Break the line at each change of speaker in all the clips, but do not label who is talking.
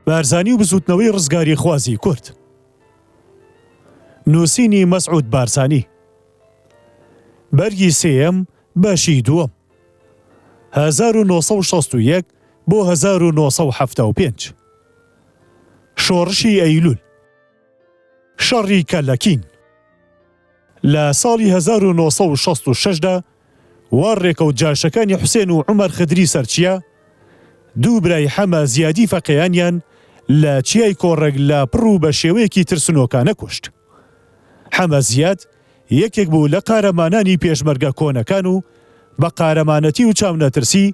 بارزانی و بزووتنەوەی ڕزگاریخوازی کورد. نووسینی مەسعود بارزانی. بەرگی سێیەم بەشی دووەم. 1961 بۆ 1975. شۆڕشی ئەیلوول. شەڕی کەلەکین. لە ساڵی 1966 دا وا ڕێکەوت جاشەکانی حوسێن و عومەر خدری سەرچیا، دوو برای حەمە زیادی فەقێیانیان لە چیای کۆڕەک لە پڕ و بە شێوەیەکی ترسنۆکانە کوشت. حەمە زیاد یەکێک بوو لە قارەمانانی پێشمەرگە کۆنەکان و بە قارەمانەتی و چاونەترسی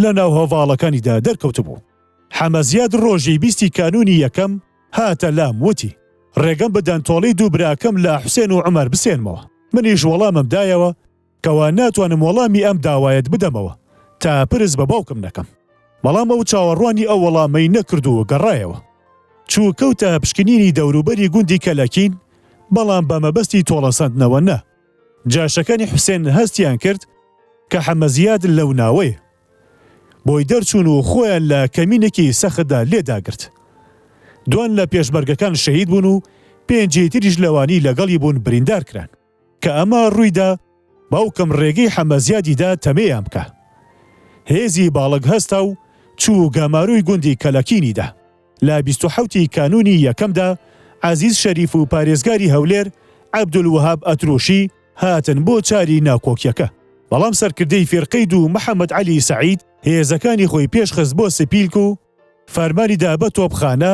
لە ناو هەڤاڵەکانیدا دەرکەوتبوو. حەمە زیاد ڕۆژی بیستی کانوونی یەکەم هاتە لام وتی، ڕێگەم بدەن تۆڵەی دوو براکەم لە حوسێن و عومەر بسێنمەوە. منیش وەڵامم دایەوە کەوا ناتوانم وەڵامی ئەم داوایەت بدەمەوە تا پرس بە باوکم نەکەم. بەڵام ئەو چاوەڕوانی ئەو وەڵامەی نەکرد و گەڕایەوە. چوو کەوتە پشکنینی دەوروبەری گوندی کەلەکین، بەڵام بە مەبەستی تۆڵەسەندنەوە نا. جاشەکانی حوسێن هەستیان کرد کە حەمەزیاد لەو ناوەیە. بۆی دەرچوون و خۆیان لە کەمینێکی سەختدا لێ داگرت. دوان لە پێشمەرگەکان شەهید بوون و پێنجی تریش لەوانی لەگەڵی بوون بریندار کران. کە ئەمە ڕوویدا باوکم ڕێگەی حەمەزیادی دا تەمێیان بکا. هێزی باڵک هەستا و چوو گەمارۆی گوندی کەلەکینی دا. لە 27 ی کانوونی یەکەمدا عەزیز شەریف و پارێزگاری هەولێر عەبدولوەهاب ئەتروشی هاتن بۆ چاری ناکۆکیەکە، بەڵام سەرکردەی فیرقەی دوو محەمەد عەلی سەعید هێزەکانی خۆی پێشخست بۆ سپیلک و فەرمانی دا بە تۆپخانە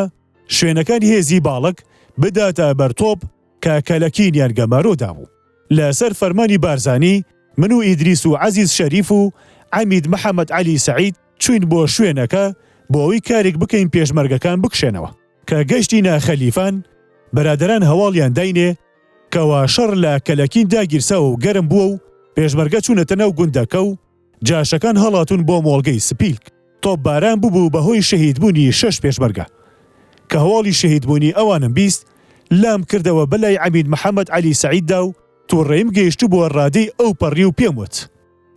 شوێنەکانی هێزی باڵک بداتە بەر تۆپ کە کەلەکینیان گەمارۆ دابوو. لەسەر فەرمانی بارزانی من و ئیدریس و عەزیز شەریف و عەمید محەمەد عەلی سەعید چووین بۆ شوێنەکە بۆ ئەوەی کارێک بکەین پێشمەرگەکان بکشێنەوە. کە گەشتینە خەلیفان، برادەران هەواڵیان داینێ کەوا شەڕ لە کەلەکین داگیرساوە و گەرم بووە و پێشمەرگە چوونەتە ناو گوندەکە و جاشەکان هەڵاتوون بۆ مۆڵگەی سپیلک. تۆپباران ببوو بە هۆی شەهیدبوونی شەش پێشمەرگە. کە هەواڵی شەهیدبوونی ئەوانم 20، لام کردەوە بە لای عەمید محەمەد عەلی سەعیددا و تووڕەییم گەیشتبووە ڕادەی ئەوپەڕی و پێم وت،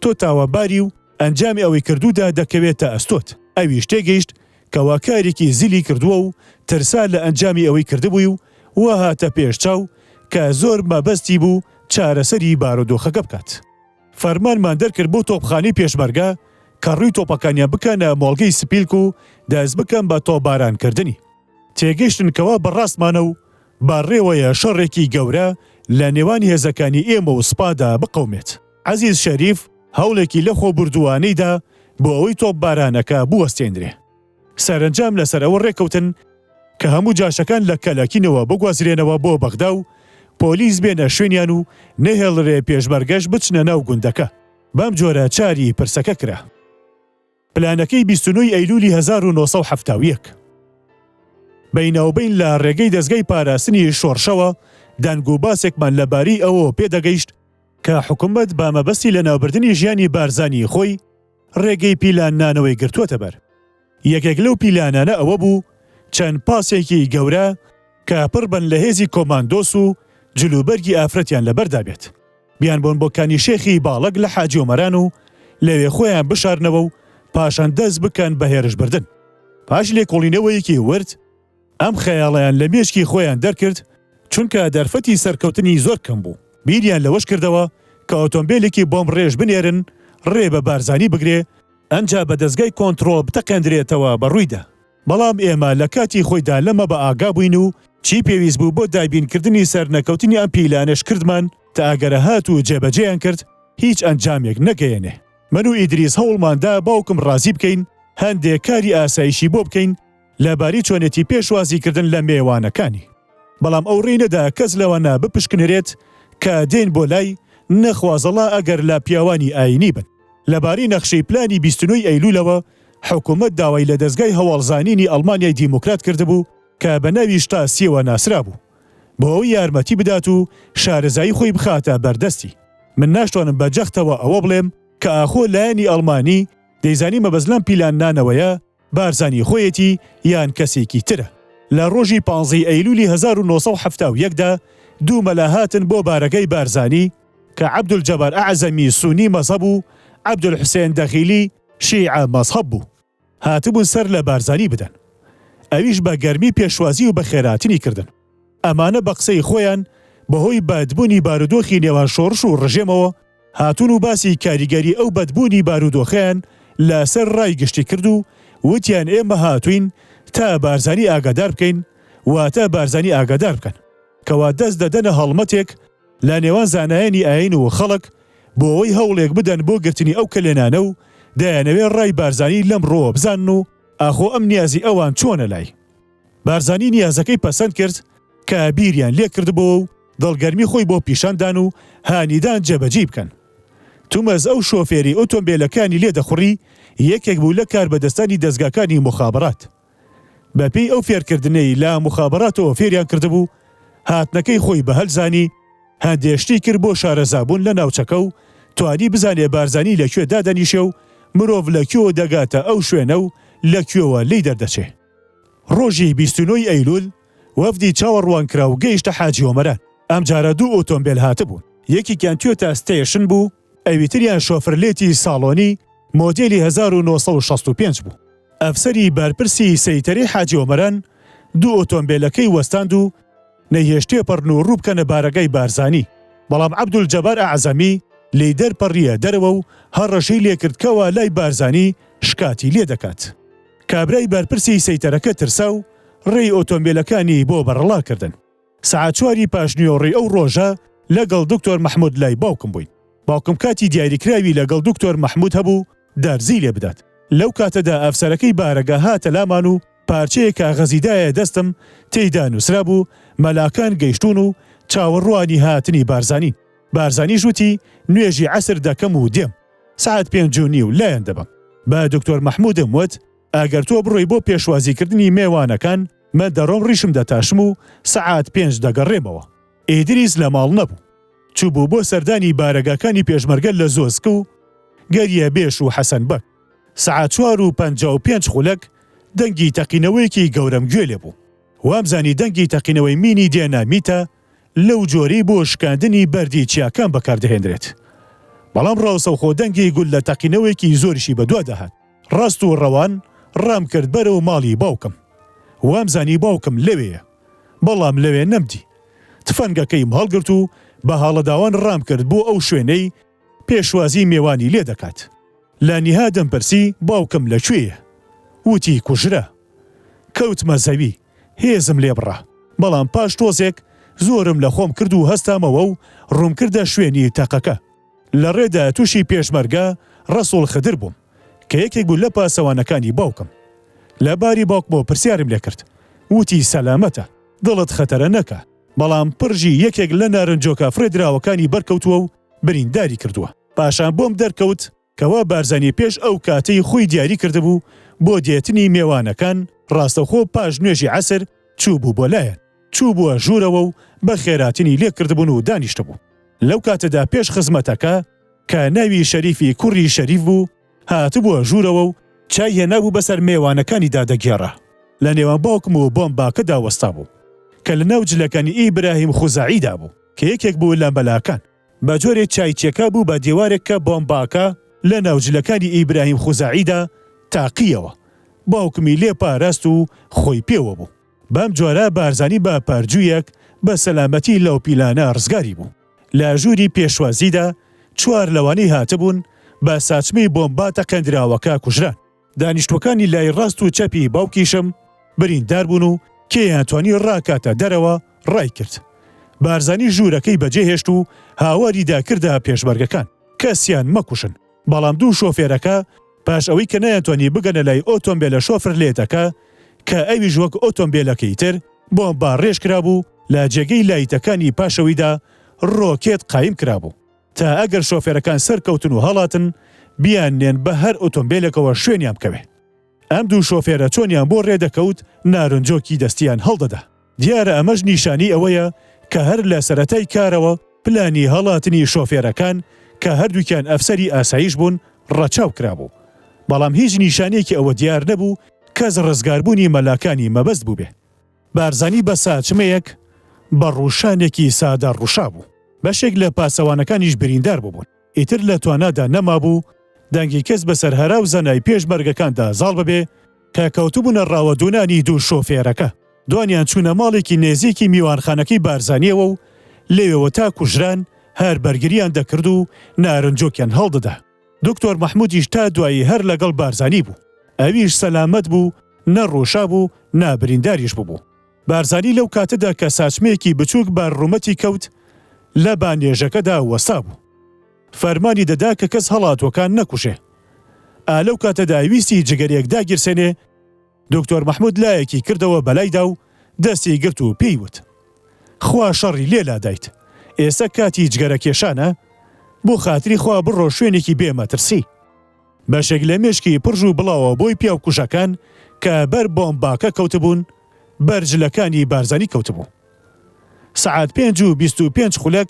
تۆ تاوانباری و ئەنجامی ئەوەی کردووتە دەکەوێتە ئەستۆت. ئەویش تێگەیشت کەوا کارێکی زلی کردووە و ترسا لە ئەنجامی ئەوەی کردبووی و وا هاتە پێش چاو کە زۆر مەبەستی بوو چارەسەری بارودۆخەکە بکات. فەرمانمان دەرکرد بۆ تۆپخانەی پێشمەرگە کە ڕووی تۆپەکانیان بکەنە مۆڵگەی سپیلک و دەست بکەن بە تۆپباران کردنی. تێگەیشتن کەوا بەڕاستمانە و بەڕێوەیە شەڕێکی گەورە لە نێوان هێزەکانی ئێمە و سوپادا بقەومێت. عەزیز شەریف هەوڵێکی لەخۆبوردووانەی دا بۆ ئەوەی تۆپبارانەکە بوەستێنرێ. سەرەنجام لەسەر ئەوە ڕێککەوتن کە هەموو جاشەکان لە کەلەکینەوە بگوازرێنەوە بۆ بەغدا و پۆلیس بێنە شوێنیان و نەهێڵرێ پێشمەرگەش بچنە ناو گوندەکە. بەم جۆرە چاری پرسەکە کرا. پلانەکەی 29 ی ئەیلولی 1971. بەیناوبەین لە ڕێگەی دەزگای پاراستنی شۆڕشەوە دەنگ و باسێکمان لە بارەی ئەوەوە پێدەگەیشت کە حکومەت بە مەبەستی لەناوبردنی ژیانی بارزانی خۆی ڕێگەی پیلان نانەوەی گرتووەتە بەر. یەکێک لەو پیلانانە ئەوە بوو چەند پاسێکی گەورە کە پڕ بن لە هێزی کۆماندۆس و جلوبەرگی ئافرەتیان لەبەردا بێت بیانبەن بۆ کانی شێخی باڵەک لە حاجی ئۆمەران و لەوێ خۆیان بشارنەوە و پاشان دەست بکەن بە هێرشبردن. پاش لێکۆڵینەوەیەکی ورد ئەم خەیاڵەیان لە مێشکی خۆیان دەرکرد، چونکە دەرفەتی سەرکەوتنی زۆر کەم بوو. بیریان لەوەش کردەوە کە ئۆتۆمبێلێکی بۆمبڕێژ بنێرن ڕێ بە بارزانی بگرێ، ئەنجا بە دەزگای کۆنتڕۆڵ بتەقێندرێتەوە بە ڕوویدا. بەڵام ئێمە لە کاتی خۆیدا لەمە بە ئاگا بووین و چی پێویست بوو بۆ دابینکردنی سەرنەکەوتنی ئەم پیلانەش کردمان تا ئەگەر هات و جێبەجێیان کرد هیچ ئەنجامێک نەگەیەنێ. من و ئیدریس هەوڵمان دا باوکم ڕازی بکەین هەندێ کاری ئاسایشی بۆ بکەین لەبارەی چۆنێتی پێشوازیکردن لە مێوانەکانی. بەڵام ئەو ڕێی نەدا کەس لەوانە بپشکنرێت کە دێن بۆ لای، نەخوازەڵا ئەگەر لە پیاوانی ئایینی بن. لەبارەی نەخشەی پلانی 29 ی ئەیلوولەوە، حکومەت داوای لە دەزگای هەواڵزانینی ئەڵمانیای دیموکرات کردبوو کە بە ناوی شتاسییەوە ناسرابوو، بۆ ئەوەی یارمەتی بدات و شارەزایی خۆی بخاتە بەردەستی. من ناشتوانم بە جەختەوە ئەوە بڵێم کە ئاخۆ لایەنی ئەڵمانی دەیزانی مەبەست لەم پیلاننانەوەیە بارزانی خۆیەتی یان کەسێکی ترە. لە ڕۆژی پانزەی ئەیلولی 1971 دا دوو مەلا هاتن بۆ بارەگای بارزانی کە عەبدولجەبار ئەعزەمی سونی مەزهەب و عەبدولحوسێن دەخیلی شیعە مەزهەب بوو. هاتبوون سەر لە بارزانی بدەن. ئەویش بە گەرمی پێشوازی و بەخێرهاتنی کردن. ئەمانە بە قسەی خۆیان بەهۆی بەدبوونی بارودۆخی نێوان شۆڕش و ڕژێمەوە هاتوون و باسی کاریگەری ئەو بەدبوونی بارودۆخەیان لە سەر ڕای گشتی کرد و وتیان ئێمە هاتووین تا بارزانی ئاگادار بکەین واتە بارزانی ئاگادار بکەن کەوا دەست دەدەنە هەڵمەتێک لە نێوان زانایانی ئایین و خەڵک بۆ ئەوەی هەوڵێک بدەن بۆ گرتنی ئەو کەلێنانە و دەیانەوێ ڕای بارزانی لەم ڕووەوە بزانن و ئاخۆ ئەم نیازی ئەوان چۆنە لای بارزانی نیازەکەی پەسەند کرد کە بیریان لێ کردبۆوە و دڵگەرمی خۆی بۆ پیشان دان و هانیدان جێبەجێی بکەن. تومەز ئەو شۆفێرەی ئۆتۆمبێلەکانی لێ دەخوڕی یەکێک بوو لە کاربەدەستانی دەزگاکانی موخابەرات. بە پێی ئەو فێرکردنەی لە موخابەراتەوە فێریان کردبوو، هاتنەکەی خۆی بە هەل زانی، هەندێ شتی کرد بۆ شارەزابوون لە ناوچەکە و توانی بزانێ بارزانی لە کوێ دادەنیشێ و مرۆڤ لە کوێوە دەگاتە ئەو شوێنە و لە کوێوە لێی دەردەچێ. ڕۆژی 29 ی ئەیلول وەفدی چاوەڕوانکراو گەیشتە حاجی ئۆمەران، ئەمجارە دوو ئۆتۆمبێل هاتبوون، یەکێکیان تیۆتا ستەیشن بوو، ئەویتریان شۆفرلێتی ساڵۆنی مۆدێلی 1965 بوو. ئەفسەری بەرپرسی سەیتەرەی حاجی ئۆمەران دوو ئۆتۆمبێلەکەی وەستاند و نەیهێشت تێپەڕن و ڕوو بکەنە بارەگای بارزانی، بەڵام عەبدولجەبار ئەعزەمی لێی دەرپەڕییە دەرەوە و هەڕەشەی لێکرد کەوا لای بارزانی شکاتی لێدەکات. کابرای بەرپرسی سەیتەرەکە ترسا و ڕێی ئۆتۆمبێلەکانی بۆ بەڕەڵا کردن. سەعات چواری پاشنیوەڕۆی ئەو ڕۆژە لەگەڵ دکتۆر مەحمود لای باوکم بووین. باوکم کاتی دیاریکراوی لەگەڵ دکتۆر مەحمود هەبوو دەرزی لێ بدات. لەو کاتەدا ئەفسەرەکەی بارەگا هاتە لامان و پارچەیەک کاغەزی دایە دەستم تێیدا نووسرابوو مەلاکان گەیشتوون و چاوەڕوانی هاتنی بارزانین. بارزانیش وتی نوێژی عەسر دەکەم و دێم. سەعات 5:30 لایان دەبم. بە دکتۆر مەحمودم وت ئەگەر تۆ بڕۆی بۆ پێشوازیکردنی مێوانەکان من دەڕۆم ڕیشم دەتاشم و سەعات پێنج دەگەڕێمەوە. ئیدریس لە ماڵ نەبوو. چووبوو بۆ سەردانی بارەگاکانی پێشمەرگە لە زۆزک و گەریە بێش و حەسەن بەگ. سەعات 4:55 دەنگی تەقینەوەیەکی گەورەم گوێ لێ بوو. وامزانی دەنگی تەقینەوەی مینی دێنامیتە لەو جۆرەی بۆ شکاندنی بەردی چیاکان بەکاردەهێنرێت. بەڵام ڕاستەوخۆ دەنگی گوللە تەقینەوەیەکی زۆریشی بەدوادا هات. ڕاست و ڕەوان ڕامکرد بەرەو ماڵی باوکم. وامزانی باوکم لەوێیە. بەڵام لەوێ نەمدی. تفەنگەکەیم هەڵگرت و بە هاڵەداوان ڕامکرد بۆ ئەو شوێنەی پێشوازی مێوانی لێ دەکات. لە نیهادم پرسی باوکم لە کوێیە؟ وتی کوژرا. کەوتمە زەوی. هێزم لێ بڕا. بەڵام پاش تۆزێک زۆرم لە خۆم کرد و هەستامەوە و ڕوومکردە شوێنی تەقەکە. لە ڕێدا تووشی پێشمەرگە ڕەسووڵ خدر بووم کە یەکێک بوو لە پاسەوانەکانی باوکم. لە باری باوکمەوە پرسیارم لێ کرد. وتی سەلامەتە، دڵت خەتەرە نەکا. بەڵام پرژی یەکێک لە نارنجۆکە فڕێدراوەکانی بەرکەوتووە و برینداری کردووە. پاشان بۆم دەرکەوت کەوا بارزانی پێش ئەو کاتەی خۆی دیاری کردبوو بۆ دێتنی مێوانەکان، ڕاستەوخۆ پاش نوێژی عەسر چووبوو بۆ لایان. چووبووە ژوورەوە و بەخێراتنی لێ کردبوون و دانیشتبوو. لەو کاتەدا پێش خزمەتەکە کە ناوی شەریفی کوڕی شەریف بوو، هاتبووە ژوورەوە و چای هێنابوو بەسەر مێوانەکانیدا دەگێڕا. لە نێوان باوکم و بۆمباکەدا وەستابوو کە لە ناو جلەکانی ئیبراهیم خوزاعیدا بوو کە یەکێک بوو لە مەلاکان. بە جۆرێک چایچیەکە بوو بە دێوارێک کە بۆمباکە لە ناو جلەکانی ئیبراهیم خوزاعیدا تاقییەوە. باوکمی لێ پاراست و خۆی پێوە بوو. بەم جۆرە بارزانی بە پەرجوویەک بە سەلامەتی لەو پیلانە ڕزگاری بوو. لە ژووری پێشوازیدا چوار لەوانەی هاتبوون بە ساچمەی بۆمبا تەقێندراوەکە کوژران. دانیشتووەکانی لای ڕاست و چەپی باوکیشم بریندار بوون و کێیان توانی ڕاکاتە دەرەوە ڕایکرد. بارزانی ژوورەکەی بەجێهێشت و هاواری دا کردە پێشمەرگەکان کەسیان مەکوژن. بەڵام دوو شۆفێرەکە پاش ئەوەی کە نەیانتوانی بگەنە لای ئۆتۆمبێلە شۆفرلێتەکە کە ئەویش وەک ئۆتۆمبێلەکەی تر بۆمبا ڕێژ کرابوو لە جێگەی لایتەکانی پاشەوەیدا ڕۆکێت قایم کرابوو تا ئەگەر شۆفێرەکان سەرکەوتن و هەڵاتن بیاننێن بە هەر ئۆتۆمبێلێکەوە شوێنیان بکەوێ. ئەم دوو شۆفێرە چۆنیان بۆ ڕێ دەکەوت نارنجۆکی دەستیان هەڵدەدا. دیارە ئەمەش نیشانەی ئەوەیە کە هەر لە سەرەتای کارەوە پلانی هەڵاتنی شۆفێرەکان کە هەردووکیان ئەفسەری ئاسایش بوون ڕەچاو کرابوو. بەڵام هیچ نیشانەیەکی ئەوە دیار نەبوو کەس ڕزگاربوونی مەلاکانی مەبەست بووبێ. بارزانی بە ساچمەیەک بە ڕووشانێکی سادە ڕووشابوو. بەشێک لە پاسەوانەکانیش بریندار بووبوون. ئیتر لە توانادا نەمابوو دەنگی کەس بەسەر هەرا و زەنای پێشمەرگەکاندا زاڵ ببێ. کە کەوتبوونە ڕاوەدوونانی دوو شۆفێرەکە. دوانیان چوونە ماڵێکی نێزیکی میوانخانەکەی بارزانییەوە و لەوێوە تا کوژران هەر بەرگرییان دەکرد و نارنجۆکیان هەڵدەدا. دکتۆر مەحمودیش تا دوایی هەر لەگەڵ بارزانی بوو. ئەویش سەلامەت بوو، نە ڕووشابوو، نە برینداریش ببوو. بارزانی لەو کاتەدا کە ساچمەیەکی بچووک بەر ڕوومەتی کەوت، لە بانێژەکەدا وەستابوو. فەرمانی دەدا کە کەس هەڵاتووەکان نەکوژێ. ئا لەو کاتەدا ویستی جگەرێک داگیرسێنێ، دکتۆر مەحمود لایەکی کردەوە بەلایدا و دەستی گرت و پێی وت، خوا شەڕی لێ لادایت، ئێستا کاتی جگەرە کێشانە؟ بۆ خاتری خوا بڕۆ شوێنێکی بێ مەترسی. بەشێک لە مێشکی پرژ و بڵاوە بۆی پیاوکوژەکان کە بەر بۆمباکە کەوتبوون، بەر جلەکانی بارزانی کەوتبوو. سەعات 5:25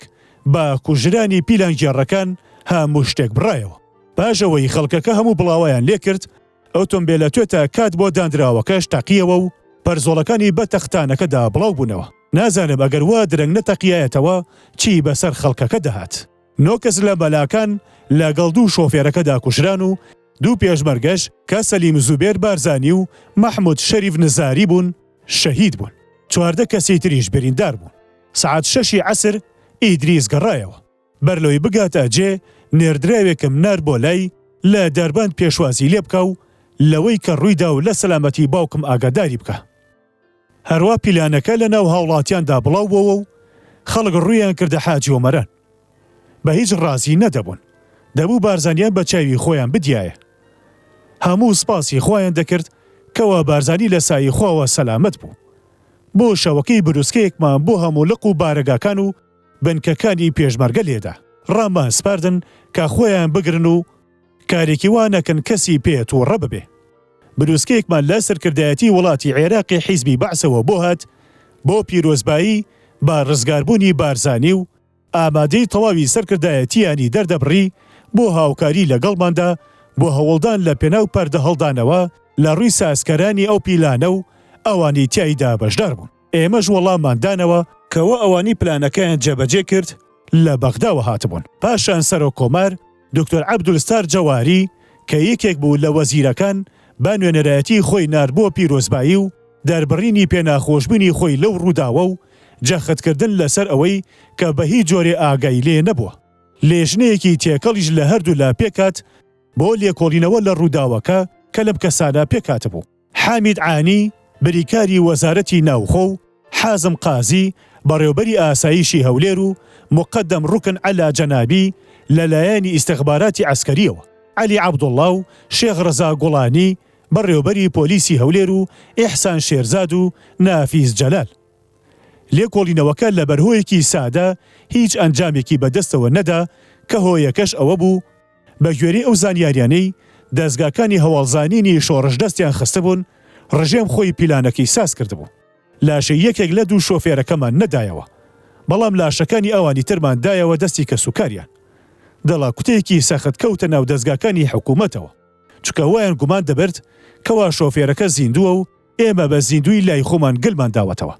بە کوژرانی پیلانگێڕەکان هەموو شتێک بڕایەوە. پاش ئەوەی خەڵکەکە هەموو بڵاوەیان لێکرد، ئۆتۆمبێلە توێتە کات بۆ داندراوەکەش تەقییەوە و پەرزۆڵەکانی بە تەختانەکەدا بڵاو بوونەوە. نازانم ئەگەر وا درەنگ نەتەقیایەتەوە چی بەسەر خەڵکەکە دەهات. نۆ کەس لە مەلاکان لەگەڵ دوو شۆفێرەکەدا کوژران و دوو پێشمەرگەش کە سەلیم زوبێر بارزانی و مەحمود شەریف نزاری بوون شەهید بوون. 14 کەسی تریش بریندار بوون. سەعات شەشی عەسر ئیدریس گەڕایەوە. بەر لەوەی بگاتە جێ، نێردراوێکم نارد بۆ لای، لە دەربەند پێشوازی لێ بکا و لەوەی کە ڕوویدا و لە سەلامەتی باوکم ئاگاداری بکا. هەروا پیلانەکە لە ناو هاوڵاتیاندا بڵاو بۆوە و خەڵک ڕوویان کردە حاجی ئۆمەران. بە هیچ ڕازی نەدەبوون. دەبوو بارزانیان بە چاوی خۆیان بدیایە. هەموو سپاسی خوایان دەکرد کەوا بارزانی لە سایەی خواوە سەلامەت بوو. بۆ شەوەکەی بروسکەیەکمان بۆ هەموو لق و بارەگاکان و بنکەکانی پێشمەرگە لێدا. ڕامان سپاردن کە خۆیان بگرن و کارێکی وا نەکەن کەسی پێ تووڕە ببێ. بروسکەیەکمان لە سەرکردایەتی وڵاتی عێراقی حیزبی بەعسەوە بۆ هات بۆ پیرۆزبایی بە ڕزگاربوونی بارزانی و ئامادەی تەواوی سەرکردایەتییانی دەردەبڕی بۆ هاوکاری لەگەڵماندا بۆ هەوڵدان لە پێناو پەردەهەڵدانەوە لە ڕووی سازکەرانی ئەو پیلانە و ئەوانەی تیایدا بەشدار بوون. ئێمەش وەڵاممان دانەوە کەوا ئەوانەی پلانەکەیان جێبەجێ کرد لە بەغداوە هاتبوون. پاشان سەرۆک کۆمار دکتۆر عەبدولستار جەواری کە یەکێک بوو لە وەزیرەکان بە نوێنەرایەتی خۆی نارد بۆ پیرۆزبایی و دەربڕینی پێناخۆشبوونی خۆی لەو ڕووداوە و جەختکردن لەسەر ئەوەی کە بە هیچ جۆرێ ئاگای لێ نەبووە. لێژنەیەکی تێکەڵیش لە هەردوولا پێکهات بۆ لێکۆڵینەوە لە ڕووداوەکە کە لەم کەسانە پێکهاتبوو. حامید عانی، بریکاری وەزارەتی ناوخۆ و حازم قازی، بەڕێوبەری ئاسایشی هەولێر و موقەدەم ڕوکن عەلا جەنابی لە لایەنی ئیستخباراتی عەسکەرییەوە، عەلی عەبدوڵڵا و شێخ ڕەزا گوڵانی، بەڕێوبەری پۆلیسی هەولێر و ئیحسان شێرزاد و نافیز جەلال. لێکۆڵینەوەکە لەبەر هۆیەکی سادە هیچ ئەنجامێکی بەدەستەوە نەدا کە هۆیەکەش ئەوە بوو، بە گوێرەی ئەو زانیاریانەی دەزگاکانی هەواڵزانینی شۆڕش دەستیان خستبوون، ڕژێم خۆی پیلانەکەی ساز کردبوو. لاشەی یەکێک لە دوو شۆفێرەکەمان نەدایەوە، بەڵام لاشەکانی ئەوانی ترمان دایەوە دەستی کەسوکاریان. دەڵاکوتەیەکی سەخت کەوتە ناو دەزگاکانی حکوومەتەوە، چونکە وایان گومان دەبرد کەوا شۆفێرەکە زیندووە و ئێمە بە زیندووی لای خۆمان گلمان داوەتەوە.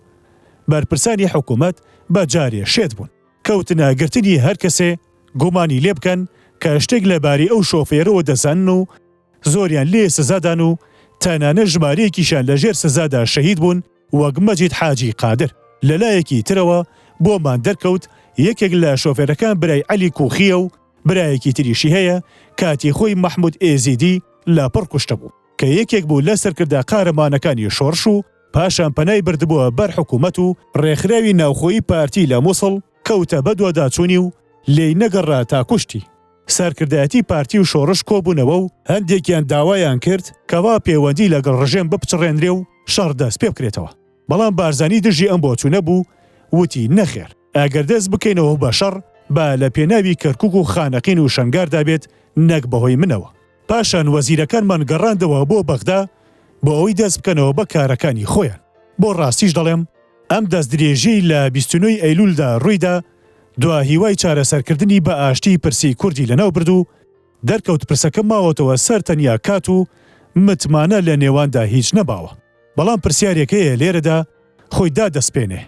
بەرپرسانی حکوومەت بە جارێ شێت بوون. کەوتنە گرتنی هەر کەسێ گومانی لێ بکەن کە شتێک لە بارەی ئەو شۆفێرەوە دەزانن و زۆریان لێ سزادان و تەنانەت ژمارەیەکیشیان لە ژێر سزادا شەهید بوون وەک مەجید حاجی قادر. لە لایەکی ترەوە بۆمان دەرکەوت یەکێک لە شۆفێرەکان برای عەلی کوخییە و برایەکی تریشی هەیە کاتی خۆی مەحمود ئێزیدی لە پڕ کوشتبوو کە یەکێک بوو لە سەرکردە قارەمانەکانی شۆڕش و پاشان پەنای بردبووە بەر حکوومەت و ڕێکخراوی ناوخۆیی پارتی لە موسڵ کەوتە بەدواداچوونی و لێی نەگەڕا تا کوشتی. سەرکردایەتی پارتی و شۆڕش کۆبوونەوە و هەندێکیان داوایان کرد کەوا پێوەندی لەگەڵ ڕژێم بپچڕێنرێ و شەڕ دەست پێبکرێتەوە. بەڵام بارزانی دژی ئەم بۆچوونە بوو وتی نەخێر ئەگەر دەست بکەینەوە بە شەڕ با لە پێناوی کەرکوک و خانەقین و شەنگاردا بێت نەک بەهۆی منەوە. پاشان وەزیرەکانمان گەڕاندەوە بۆ بەغدا بۆ ئەوەی دەست بکەنەوە بە کارەکانی خۆیان. بۆ ڕاستیش دەڵێم ئەم دەستدرێژیەی لە 29 ی ئەیلولدا ڕوویدا دوا هیوای چارەسەرکردنی بە ئاشتی پرسی کوردی لەناو برد و دەرکەوت پرسەکە ماوەتەوە سەر تەنیا کات و متمانە لە نێواندا هیچ نەماوە. بەڵام پرسیارێک هەیە لێرەدا خۆی دادەسپێنێ،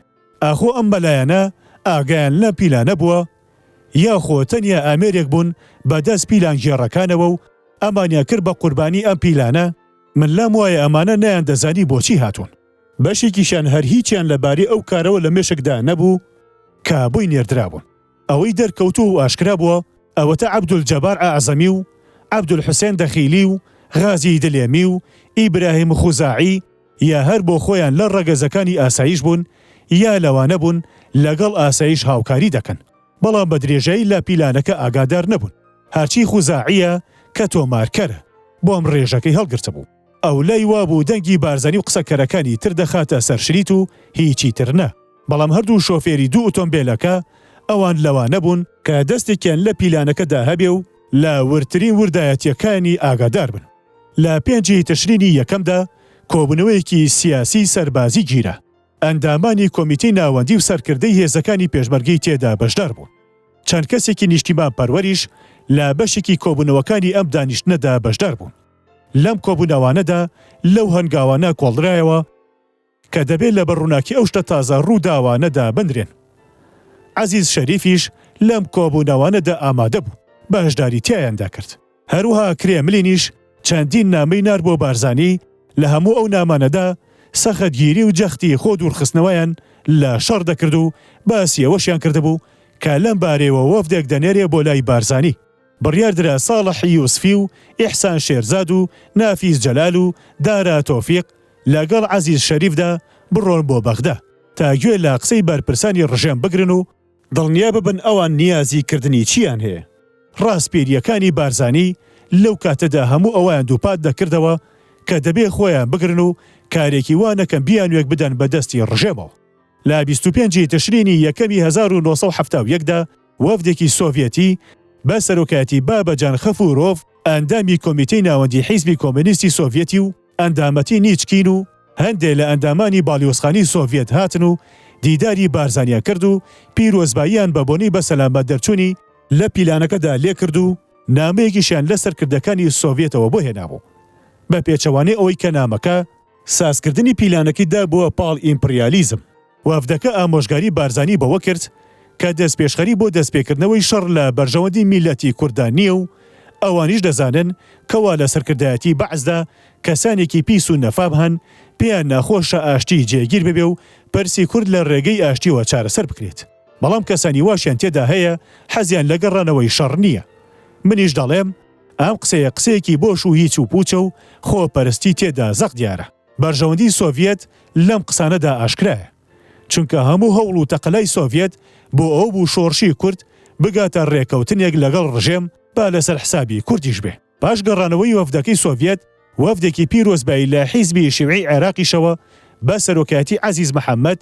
ئاخۆ ئەم مەلایانە ئاگایان لەم پیلانە بووە؟ یاخۆ تەنیا ئامێرێک بوون بە دەست پیلانگێڕەکانەوە و ئەمانیان کرد بە قوربانی ئەم پیلانە؟ من لام وایە ئەمانە نەیاندەزانی بۆچی هاتوون. بەشێکیشیان هەر هیچیان لە بارەی ئەو کارەوە لە مێشکدا نەبوو کە بۆی نێردرابوون. ئەوەی دەرکەوتووە و ئاشکرا بووە ئەوەتە عەبدولجەبار ئەعزەمی و عەبدولحوسێن دەخیلی و غازی دلێمی و ئیبراهیم خوزاعی یا هەر بۆ خۆیان لە ڕەگەزەکانی ئاسایش بوون یا لەوانە بوون لەگەڵ ئاسایش هاوکاری دەکەن بەڵام بە درێژایی لە پیلانەکە ئاگادار نەبوون هەرچی خوزاعیە کە تۆمارکەرە بۆم ڕێژەکەی هەڵگرتبوو ئەو لای وابوو دەنگی بارزانی و قسەکەرەکانی تر دەخاتە سەر شریت و هیچی تر نا بەڵام هەردوو شۆفێری دوو ئۆتۆمبێلەکە ئەوان لەوانە بوون کە دەستێکیان لە پیلانەکەدا هەبێ و لە وردترین وردایەتیەکانی ئاگادار بن. لە پێنجی تشرینی یەکەمدا کۆبوونەوەیەکی سیاسی سەربازی گیرا، ئەندامانی کۆمیتەی ناوەندی و سەرکردەی هێزەکانی پێشمەرگەی تێدا بەشدار بوون. چەند کەسێکی نیشتیمانپەروەریش لە بەشێکی کۆبوونەوەکانی ئەم دانیشتنەدا بەشدار بوون. لەم کۆبوونەوانەدا لەو هەنگاوانە کۆڵدرایەوە کە دەبێ لەبەر ڕووناکی ئەو شتە تازە ڕووداوانەدا بنرێن. عەزیز شەریفیش لەم کۆبوونەوانەدا ئامادە بوو، بەشداری تیایاندا کرد. هەروەها کرێملینیش چەندین نامەی نارد بۆ بارزانی، لە هەموو ئەو نامانەدا سەختگیری و جەختی خۆ دوورخستنەوەیان لە شەڕ دەکرد و باسی ئەوەشیان کردبوو کە لەم بارەیەوە وەفدێک دەنێرێ بۆ لای بارزانی. بڕیاردرا ساڵح یوسفی و ئیحسان شێرزاد و نافیز جەلال و دارا تۆفیق لەگەڵ عەزیز شەریفدا بڕۆن بۆ بەغدا تا گوێ لە قسەی بەرپرسانی ڕژێم بگرن و دڵنیا ببن ئەوان نیازی کردنی چییان هەیە. ڕاسپێرییەکانی بارزانی لەو کاتەدا هەموو ئەوەیان دووپات دەکردەوە کە دەبێ خۆیان بگرن و کارێکی وا نەکەن بیانووێک بدەن بە دەستی ڕژێمەوە. لە 25 ی تشرینی یەکەمی 1971 دا وەفدێکی سۆڤیەتی بە سەرۆکایەتی بابەجان خەفورۆڤ ئەندامی کۆمیتەی ناوەندی حیزبی کۆمۆنیستی سۆڤیەتی و ئەندامەتی نیچکین و هەندێ لە ئەندامانی باڵیۆزخانەی سۆڤیەت هاتن و دیداری بارزانیان کرد و پیرۆزباییان بە بۆنەی بە سەلامەت دەرچوونی لە پیلانەکەدا لێکرد و نامەیەکیشیان لە سەرکردەکانی سۆڤیەتەوە بۆ هێنابوو بە پێچەوانەی ئەوەی کە نامەکە سازکردنی پیلانەکەی دابووە پاڵ ئیمپریالیزم. وەفدەکە ئامۆژگاری بارزانی بەوە کرد کە دەستپێشخەری بۆ دەستپێکردنەوەی شەڕ لە بەرژەوەندی میللەتی کورددا نییە و ئەوانیش دەزانن کەوا لە سەرکردایەتی بەعسدا کەسانێکی پیس و نەفام هەن پێیان ناخۆشە ئاشتی جێگیر ببێ و پرسی کورد لە رێگەی ئاشتیوە چارەسەر بکرێت بەڵام کەسانی واشیان تێدا هەیە حەزیان لە گەڕانەوەی شەڕ نییە منیش دەڵێم ئەم قسەیە قسەیەکی بۆش و هیچ و پوچە و خۆپەرستی تێدا زەق دیارە. بەرژەوەندی سۆڤیەت لەم قسانەدا ئاشکرایە. چونکە هەموو هەوڵ و تەقەلای سۆڤیەت بۆ ئەوە بوو شۆڕشی کورد بگاتە ڕێکەوتنێک لەگەڵ ڕژێم با لەسەر حسابی کوردیش بێ. پاش گەڕانەوەی وەفدەکەی سۆڤیەت، وەفدێکی پیرۆزبایی لە حیزبی شیوعی عێراقیشەوە بە سەرۆکایەتی عەزیز محەمەد،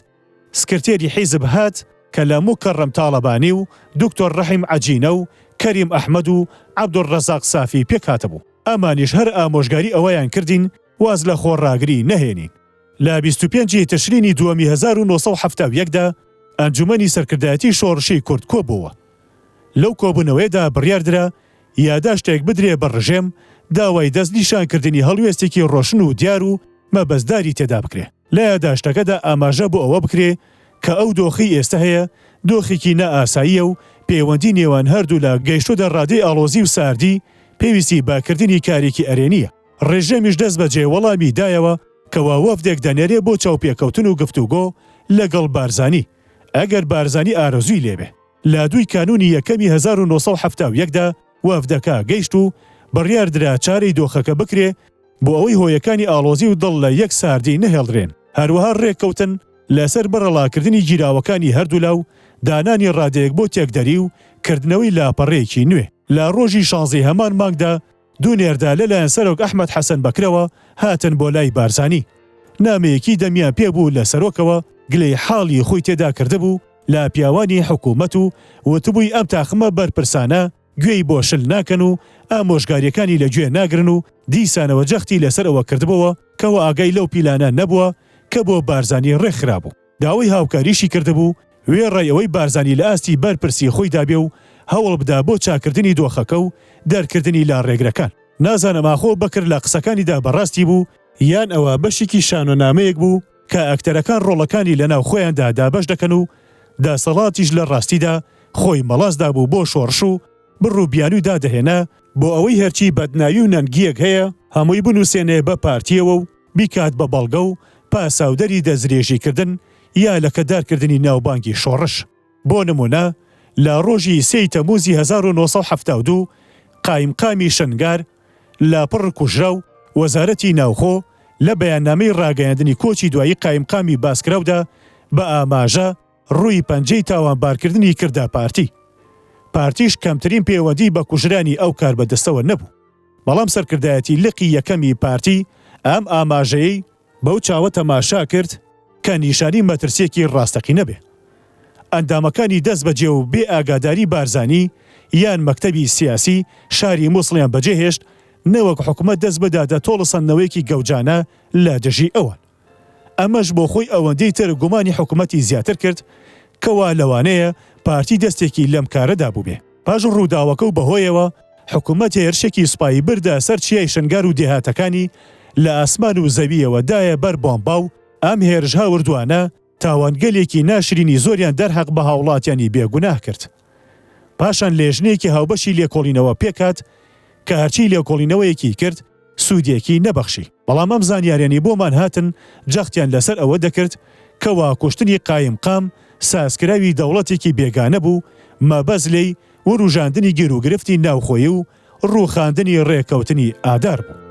سکرتێری حیزب هات کە لە موکەڕەم تاڵەبانی و دکتۆر ڕەحیم عەجینە و کەریم ئەحمەد و عەبدولڕەزاق سافی پێکهاتبوو. ئەمانیش هەر ئامۆژگاری ئەوەیان کردین واز لە خۆڕاگری نەهێنین. لە 25 ی تشرینی دووەمی 1971 دا ئەنجومەنی سەرکردایەتی شۆڕشی کورد کۆبۆوە. لەو کۆبوونەوەیەدا بڕیاردرا یاداشتێک بدرێ بە ڕژێم داوای دەستنیشانکردنی هەڵوێستێکی ڕۆشن و دیار و مەبەستداری تێدا بکرێ. لە یاداشتەکەدا ئاماژە بۆ ئەوە بکرێ کە ئەو دۆخەی ئێستە هەیە دۆخێکی نائاساییە و پەیوەندی نێوان هەردوولا گەیشتۆتە ڕادەی ئاڵۆزی و ساردی پێویستی بە کردنی کارێکی ئەرێنییە. ڕژێمیش دەستبەجێ وەڵامی دایەوە کەوا وەفدێک دەنێرێ بۆ چاوپێکەوتن و گفتوگۆ لەگەڵ بارزانی ئەگەر بارزانی ئارەزووی لێبێ. لە دووی کانوونی یەکەمی 1971 دا وەفدەکە گەیشت و بڕیار درا چارەی دۆخەکە بکرێ بۆ ئەوەی هۆیەکانی ئاڵۆزی و دڵ لە یەک ساردی نەهێڵدرێن، هەروەها ڕێککەوتن لەسەر بەرەڵاکردنی گیراوەکانی هەردوولا و دانانی ڕادەیەک بۆ تێکدەری و کردنەوەی لاپەڕەیەکی نوێ. لە ڕۆژی شانزەی هەمان مانگدا دوو نێردە لەلایەن سەرۆک ئەحمەد حەسەن بەکرەوە هاتن بۆ لای بارزانی. نامەیەکی دەمیان پێ بوو لە سەرۆکەوە گلەی حاڵی خۆی تێدا کردبوو لە پیاوانی حکوومەت و وتبووی ئەم تاقمە بەرپرسانە گوێی بۆ شل ناکەن و ئامۆژگارییەکانی لە گوێ ناگرن و دیسانەوە جەختی لەسەر ئەوە کردبۆوە کەوا ئاگای لەو پیلانە نەبووە کە بۆ بارزانی ڕێکخرابوو. داوای هاوکاریشی کردبوو، وێڕای ئەوەی بارزانی لە ئاستی بەرپرسی خۆیدا بێ و هەوڵ بدا بۆ چاککردنی دۆخەکە و دەرکردنی لە ڕێگرەکان. نازانم ئاخۆ بەکر لە قسەکانیدا بەڕاستی بوو، یان ئەوە بەشێکی شانۆنامەیەک بوو کە ئەکتەرەکان ڕۆڵەکانی لەناو خۆیاندا دابەش دەکەن و دەسەڵاتیش لە ڕاستیدا خۆی مەڵاس دابوو بۆ شۆڕش و بڕ و بیانووی دادەهێنا. بۆ ئەوەی هەرچی بەدناوی و نەنگییەک هەیە هەمووی بنووسێنێ بە پارتییەوە و بیکات بە بەڵگە و پاساودەری دەستدرێژیکردن یا لەکەدارکردنی ناوبانگی شۆڕش. بۆ نموونە لە ڕۆژی سێی تەمووزی 1972 قایمقامی شنگار لە پڕ کوژرا و وەزارەتی ناوخۆ لە بەیاننامەی ڕاگەیاندنی کۆچی دوایی قایمقامی باسکراودا بە ئاماژە ڕووی پەنجەی تاوانبارکردنی کردە پارتی. پارتیش کەمترین پێوەندیی بە کوژرانی ئەو کاربەدەستەوە نەبوو. بەڵام سەرکردایەتی لقی یەکەمی پارتی ئەم ئاماژەیەی بەو چاوە تەماشا کرد کە نیشانی مەترسییەکی ڕاستەقینە بێ. ئەندامەکانی دەستبەجێ و بێ ئاگاداری بارزانی یان مەکتەبی سیاسی شاری موسڵیان بەجێهێشت نەوەک حکومەت دەست بداتە تۆڵەسەندنەوەیەکی گەوجانە لە دژی ئەوان. ئەمەش بۆ خۆی ئەوەندەی تر گومانی حکومەتی زیاتر کرد کەوا لەوانەیە پارتی دەستێکی لەم کارەدا بووبێ. پاش ڕووداوەکە و بەهۆیەوە حکومەت هێرشێکی سوپایی بردە سەر چیای شنگار و دێهاتەکانی لە ئاسمان و زەوییەوە دایە بەر بۆمبا و ئەم هێرشهاوردووانە تاوانگەلێکی ناشرینی زۆریان دەرهەق بە هاوڵاتیانی بێ گوناه کرد. پاشان لێژنەیەکی هاوبەشی لێکۆڵینەوە پێکهات کە هەرچی لێکۆڵینەوەیەکی کرد سوودێکی نەبەخشی. بەڵام ئەم زانیاریانەی بۆمان هاتن جەختیان لەسەر ئەوە دەکرد کەوا کوشتنی قایمقام سازکراوی دەوڵەتێکی بێگانە بوو مەبەست لێی وروژاندنی گیروگرفتی ناوخۆیی و ڕووخاندنی ڕێکەوتنی ئادار بوو.